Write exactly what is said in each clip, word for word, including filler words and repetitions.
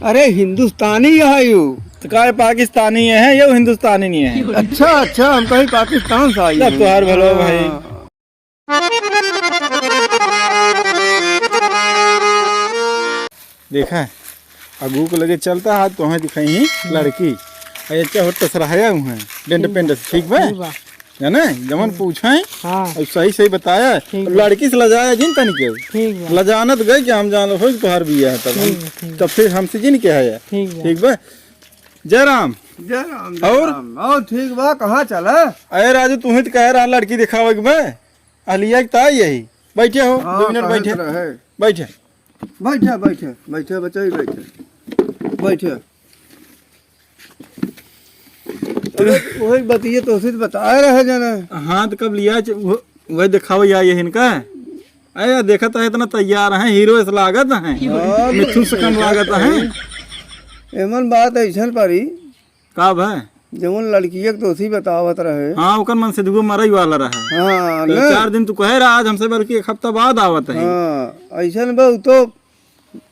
अरे हिंदुस्तानी है यू। तो का ये पाकिस्तानी है, ये हिंदुस्तानी नहीं है। अच्छा, अच्छा, हम कहीं पाकिस्तान से आई सब हैं। तोहार भलो भाई। हाँ। देखा है, अगू को लगे चलता है, तोहे दिखाई ही लड़की। अरे अच्छा हो, तसरहया हुए हैं, डेंट पेंट से, ठीक बा? ठीक बा। जाने, जमन पूछे, हाँ। और सही सही बताया। ठीक बा। लड़की से लजाया जिन तनी के। ठीक बा। लजानत गए कि हम जान हो तोहार बिया है तब हम, ठीक बा, ठीक बा। तब फिर हमसे जिन के है। ठीक बा। ठीक बा? जय राम। जय राम, जय और? राम। और ठीक बा, कहाँ चला? अरे राजू, तू ही तो कह रहा लड़की दिखावे के बा। अलिया के ताई यही। बैठे हो, हाँ, दो मिनट कहे बैठे। तो रहे। बैठे। बैठे, बैठे, बैठे, बच्चा ही बैठे। बैठे। वही बतिये तो सिर्फ बताए रहे जाना। हाँ, तो कब लिया च-, वो, वही दिखावे आई है इनका। अरे, देखत है इतना तैयार है, हीरो ऐसा लागत है। हाँ, मिथुन से कम लागत है। एमन बात ऐसन परी। का भाई? जवन लड़किया के दोषी बतावत रहे। हाँ, ओकर मन से दुगो मरई वाला रहे। हाँ, तो ना? चार दिन तू कहे रहा, आज हमसे बल्कि एक हफ्ता बाद आवत है। हाँ, ऐसन बा, उ तो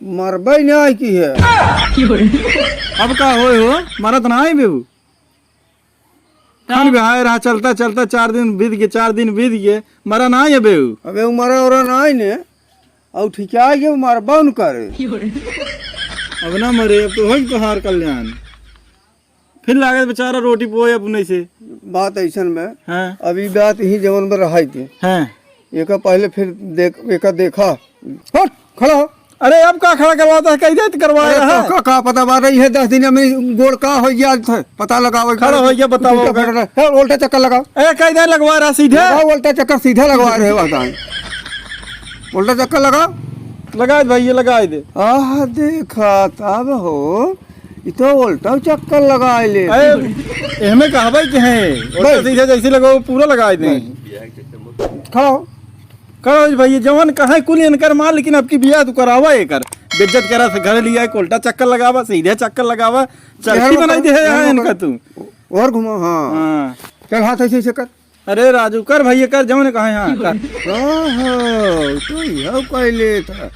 मरबे ना की है। अब का होए हो, मरत ना आई बेबू। खान बिहार रहा, चलता चलता चार दिन बीत गए, चार दिन बीत गए, मरा ना आई बेबू। अबे उ मरा ओरा ना आई ने, और ठिका के मरबा न करे। अब ना मरे, अब तो होई तोहार कल्याण। फिर लागत बेचारा रोटी पोए अपने से। बात ऐसन में, हाँ। अभी बात ही जवन में रहाई के। हाँ। एका पहले फिर देख, एका देखा। हट, खड़ा हो। अरे, अब का खड़ा करवाता है? कह दे तो करवाए अरे, रहा। तो का, का पता बा रही है, दस दिन में गोड़ का हो गया, पता लगावे के खड़ा बाद हो गया, बताओ टूटा का। फटा रहा। है, उल्टा चक्कर लगाओ। ए, कह दे लगवा रहा सीधे। लगाओ, उल्टा चक्कर सीधे लगवा रहे हो, बताएं। उल्टा चक्कर लगाओ। लगा दे भाई, ये लगा दे। आह, देखा तब हो, ई तो उल्टा चक्कर लगा ले। अरे, एहमे कहबे के हैं, उल्टा भाई। सीधे जैसे लगाओ, पूरा लगा दे। भाई। खड़ा हो। कहो जी भैया, जवन कहे कुल इनकर माल, लेकिन अब की बियाह तू करावा एकर। बेइज्जत करा से घर लिया, उल्टा चक्कर लगावा, सीधे चक्कर लगावा, चरखी बनाई दे है यहाँ इनका तू। और घुमाओ, हाँ। हाँ। चल हाथ ऐसे, ऐसे कर। अरे राजू, कर भैया, कर, जवन कहे, हाँ, कर। ओहो, तू यह कह लेता।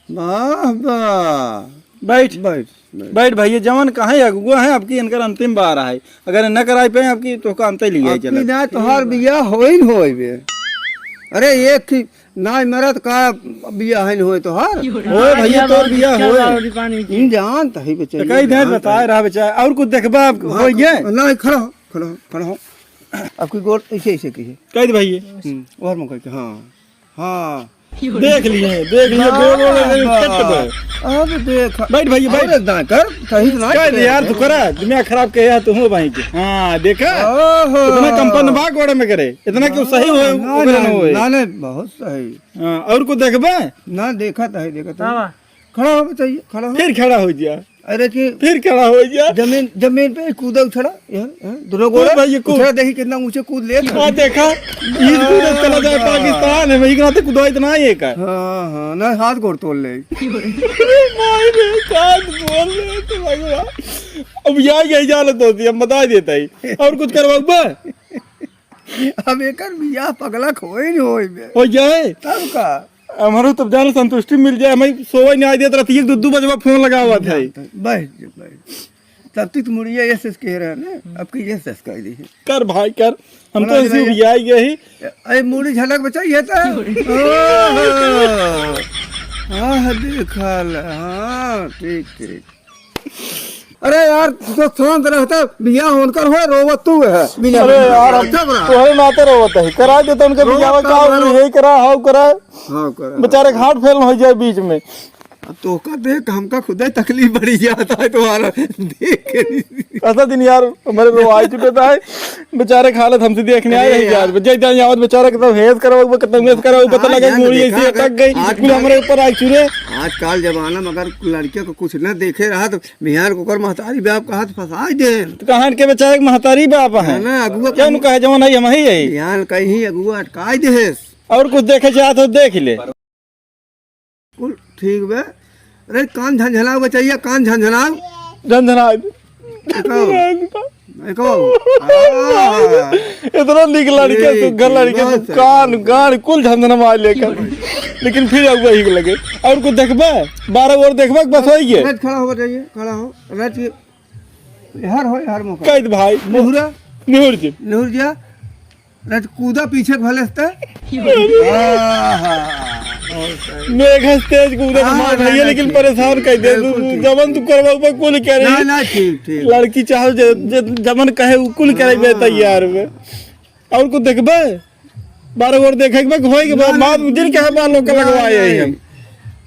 वाह, वाह। बैठ। बैठ, बैठ। बैठ भैया, जवन कहे अगुआ है, अब की इनकर अंतिम बार है। अगर न कराई पे अब की तो काम तय लिया अब चला। की ना तोहार बियाह होई न होई बे। अरे एक ही नाई मरत का बियाह है न होई तोहार। ओए भैया, तोर बियाह होए। इन जान तही बच्चे, तो कई देर बताए रहा बेचारा, और कुछ देखबा आप हाँ, होई गए? नहीं, खड़ा हो, खड़ा हो, खड़ा हो। अब की गोड़ ऐसे, ऐसे की है। कह दे भैया। हम्म, और मौका के, हाँ। हाँ। देख लिए, देख लिए, वाह, गोड़, गोड़, गोड़, वाह। कट गए। अब देख। बैठ भैया, बैठ। अरे ना कर, सही से ना कह दे करे। यार, तू करा, दिमाग खराब के यार, तू हो भाई के। हाँ, देखा? ओहो। इतना कंपन बा गोड़ में करे, इतना क्यों सही होए, ना, ओकरे ना, ना होए। ना, ना, बहुत सही। हाँ, और को देखबे? ना, देखा तो है, देखा तो है। हाँ। खड़ा हो, बताइए, खड़ा हो। फिर खड़ा हो जा। अरे कि फिर खड़ा हो जा। जमीन, जमीन पे कूदा उछड़ा, यहाँ, यहाँ, दोनों गोड़ कूद भाई, ये कूद। उछड़ा, देखी कितना ऊंचे कूद ले। हाँ, देखा, ईद कूद चला जाए पाकिस्तान है, वही नाते कूदा इतना ही एक है। हाँ, हाँ, ना हाथ गोड़ तोड़ ले। अरे माई रे, हाथ तोड़ ले तो भगवान। अब यहाँ यही हालत होती है, हम बता देता ही। और कुछ करवाऊँ बा? अब एकर बियाह पगला होई न होई बे। हो जाए। तब का? हमारो तब जान संतुष्टि मिल जाए, हमें सोवे नहीं आई देत रहती, एक दो, दो बजवा फोन लगावत है। बैठ जा, बैठ। तब तक मुड़िया ये सस कह रहे हैं ना, अब की ये सस कह दी है। कर भाई कर, हम तो बना ऐसे दिया। उबियाई गए ही। अरे मुड़ी झलक बचाई है तो। ओहो। हाँ, देखा ल, हाँ, ठीक, ठीक। अरे यार, तू तो शांत रहता, बियाह उनकर होए, रोवत तू है। बिना अरे यार, हम चुप रह। तोहरे नाते रोवत है, करा दे तो उनके रोवत बियाह का का मारो? यही करा, हाउ करा। हाँ, करा। बेचारे के heart fail हो जाए बीच में। अब तोहका देख, हमका खुदे तकलीफ बढ़ी जाता है तुम्हारा देख के। ऐसा दिन यार, हमारे रोवाई चुके था, बेचारे के हालत हमसे देखने आए अरे रही यार। यार, जय जान यावत बेचारा कितना हेज करो, कितना मेज करो, पता हाँ लगा यार, मुड़ी देखा ऐसी अगर अटक गई, आजकल कुल हमारे ऊपर आई चुरे। आजकल जमाना में अगर लड़कियों को कुछ न देखे रहा तो बिहान को कर महतारी बाप का हाथ फंसाई दे। तो कहाँ के बेचारे के महतारी बाप है? ना, अगुआ क्या कहीं उनका है जवान है, हम ही है। बिहान कहीं अगुआ अटकाई दे। और कुछ देखे चाहत हो देख ले। कुल ठीक बे। अरे कान झनझनाओ बचैया, कान झनझनाओ। झनझनाओ। देखो। देखो। हाँ। इतना नीक लड़के, ठीक, सुघर लड़के, बात सही। कान, गान, कुल झंझनवा लेकर। लेकिन फिर अब वही लगे। और कुछ देखबे? बारह ओर देखबे, बस होई गे। रच खड़ा हो, बताइए, खड़ा हो। रच के, हर हो, हर मौका। कैद भाई। निहुरा। निहुर जी। निहुर जा। रच कूदा पीछे के भले से। आहा। मेघ से तेज कूदत हाँ, हमार ना, भैया, ना, लेकिन ठीक, परेशान ठीक, कर दे। बिल्कुल तू ठीक। जवन तू करवा ऊपर कुल करे। ना, ना, ठीक, ठीक। लड़की चाहो जे, जे जवन कहे उ कुल करे बे हाँ। तैयार बे। और कुछ देखबे? बारह ओर देखे के बा, होई के ना, बाद, ना, बाद में दिल के है बाल लोग ना, लगवाए ना, हैं ना। हम।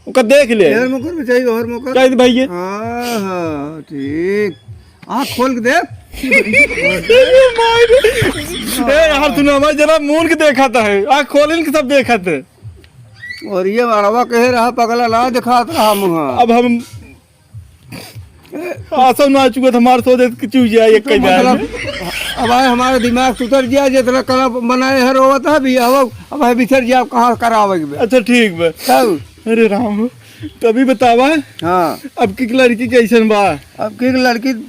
ओका देख ले। यार मकर बचाई, और मकर। कह दे भैया। हाँ, हाँ, ठीक। आँख खोल के देख। ए यार, तूने हमारे जरा मून के देखा था है। आँख खोल इनके सब देखा थे। और ये मड़वा कहे रहा, पगला ना दिखात रहा मुँह। अब हम आसो ना चुकत हमार सो देत कि चू जाए एक कई बार मतलब, में। अब आए हमारे दिमाग से उतर गया, जितना कला बनाए है रोवत है भी, अब, अब है बिछड़ गया, कहाँ करावे के बे। अच्छा ठीक बा। तब? अरे राम, तो अभी बतावा। हाँ। अब की लड़की कैसन बा? अब की लड़की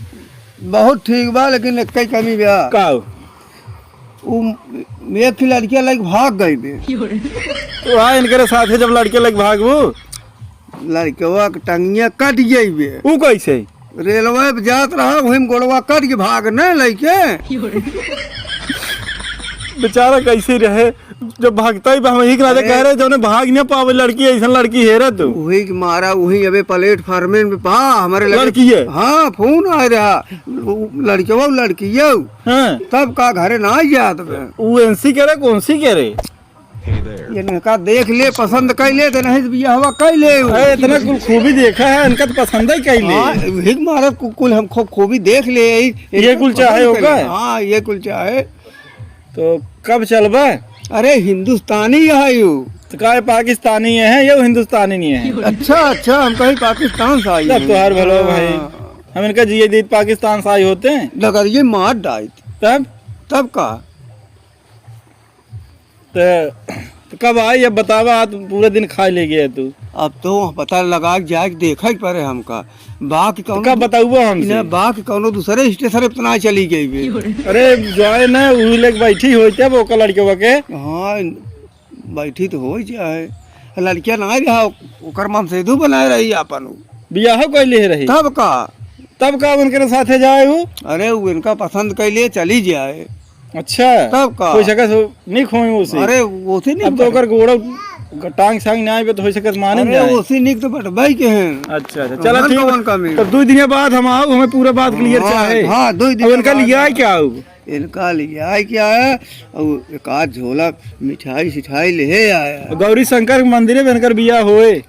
बहुत ठीक बा, लेकिन एक ही कमी बा। का हो? उ एक लड़किया लइके भाग गई बे। तो हाँ, इनकरे साथे जब लड़के लइके भागबू? लड़कवा के टंगिया कट गई बे। उ कैसे? रेलवे पे जात रहा, वही में गोड़वा कट के भाग न लइके। बेचारा कैसे रहे, जब भागता ही बा, हम यही के नाते अरे। कह रहे, जौने भाग न पावे लड़की, ऐसन लड़की हेरे तू। वही के मारा, वही अबे प्लेटफार्म में बा, हमारे लगे। लड़की है? हाँ, फोन आ रहा, उ लड़कवा, उ लड़किया। हाँ। तब का घरे ना जात बे। उ एनसी करे, कौन सी करे? इनका देख ले, पसंद कर ले, तो नहीं तो बियाहवा कर ले। अरे, इतना कुल खूबी देखा है, इनका तो पसंद ही कर ले। हाँ, वही के मारे कु-, कुल हम खूब खूबी देख ले, यही, ये कुल चाहे पसंद कर ले। होगा? हाँ, ये कुल चाहे। तो कब चलबा? अरे, हिंदुस्तानी है यू। तो का ये पाकिस्तानी है, ये हिंदुस्तानी नहीं है? अच्छा, अच्छा, हम कहीं पाकिस्तान से आई तब हैं। तो हर भलो भाई। हाँ। हम इनका जिए दीत पाकिस्तान से आई होते हैं। डगरिये मार डाइत। तब? तब का? त, त कब आई, अब बतावा, आज पूरा दिन खाए ले गया तू। अब तो पता लगा के जाए के देखे के पड़े हमका। बा कि तो कौनो कब दू-, बताउबो हमसे? इन्हें बा कि कौनो दूसरे स्टेशन पे त ना चली गई बे। अरे, जो है ना, उही लेके बैठी होई तब ओकर लड़कवा के। हाँ, बैठी तो होई जाए। लड़किया ना रहा, ओकर मन से दू बनाए रही आपन उ। बियाह कइले रही? तब का? तब का उनके साथे जाए उ? अरे, उ इनका पसंद कइले चली जाए। अच्छा। तब का? कोई शकस हो, निक होई उसे? अरे, उसे निक अब तो बट- ओकर गोड़ा टांग सांग ना आइबे तो हो सकत माने अरे, जाए। उसे निक तो बटबाई के हैं। अच्छा, अच्छा, चला हमन ठीक। कौन कमी? तब दो दिन बाद हम आओ, हमें पूरा बात clear हाँ, चाहे। हाँ, दो दिन अब इनका बाद लिया है क्या आओ? इनका लिया है क्या है? और एक आध झोला मिठाई सिठाई ले आया। गौरी शंकर के मंदिर में इनकर बियाह होए।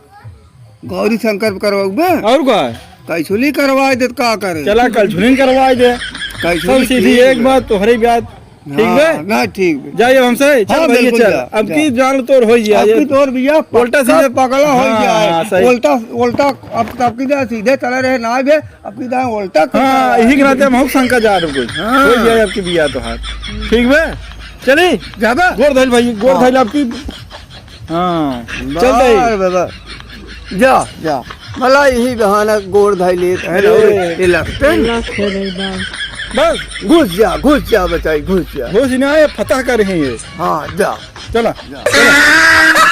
गौरी शंकर पे करवाउबे? और का? कैसुली करवाए दे, का करे? चला, कल झुनिन करवाए दे। कैसुली सब सीधी ठीक एक बे। बात, तोहरे बात। ठीक हाँ, बे? ना, ठीक बे। जाइए हमसे, चल हाँ, भैया, बिल्कुल चल। जा, अब जा। की जान तोर होई जाए। अब की तोर भैया, उल्टा पक्का सीधे पगला होई हाँ, जाए। हाँ, सही। उल्टा, उल्टा, अब, अब की जा सीधे चला रहे ना बे, अब की जा उल्टा हाँ, करवाए। यही के नाते हम शंका जा रहे कुछ। हाँ। होई जाए आपकी बिया तो हाथ। ठीक बे? चली? जाबे? गोड़ धइल भाई, गोड़ हाँ। धइल आपकी। हाँ, चल दे। बार बाबा। जा, जा। मला यही बहाना गोड़ धाई लेत है ना, ए। ये लगते हैं। लख है रे बाप। बस। घुस जा, घुस जा बचाई, घुस जा। घुस ना, ये फतह कर ही ये। हाँ, जा। चला। जा। चला।